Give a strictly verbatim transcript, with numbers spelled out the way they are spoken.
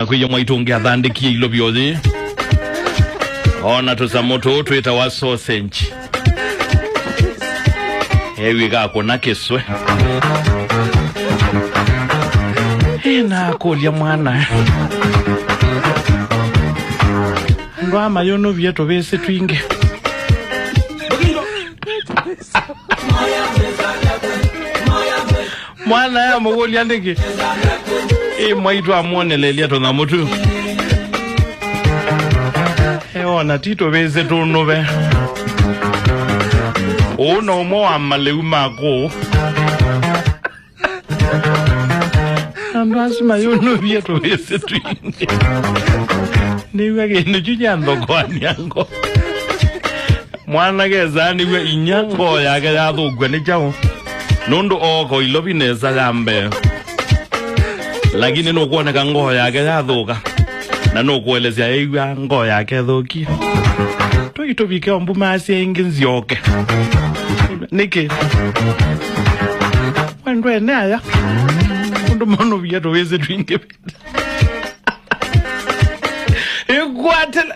Na kwĩya mwaitũ ũngĩ athandĩkie ilovyo yĩ. Ona tũsamũ tũũ twĩtawa sausage. Ewi gakũna kĩswe. Ĩna akũlya mwana. Andũ aa mayũnũvie tũvĩsĩ twingĩ. Mwana yamũkũlya nĩkĩ? Ĩ mwaitũ amwonelelya tũnyamũ tu. Eona ti tũvĩsĩ tũnũve. Ũũ no ũmwe wa malĩu ma kũũ. Andũ asu mayũnũvie tũvĩsĩ twingĩ. Nĩw'a kĩndũ kyu kya nthokwanĩa ngo. Mwana kesa nĩw'a inya ngoo yake yathũkw'a nĩ kyaũ? Nũndũ ooko ilovi nesa ya mbee. Lakini nũkwoneka ngoo yake yathũka. Na nũkũelesya ew'a ngoo yake ĩthũkie. Tũitũvike o mbuma asya ĩngĩ nzyoke. Nĩkĩ? Wendwene aya. Ũndũ manũvie tũvĩsĩ twingĩ. Ĩkwatĩla.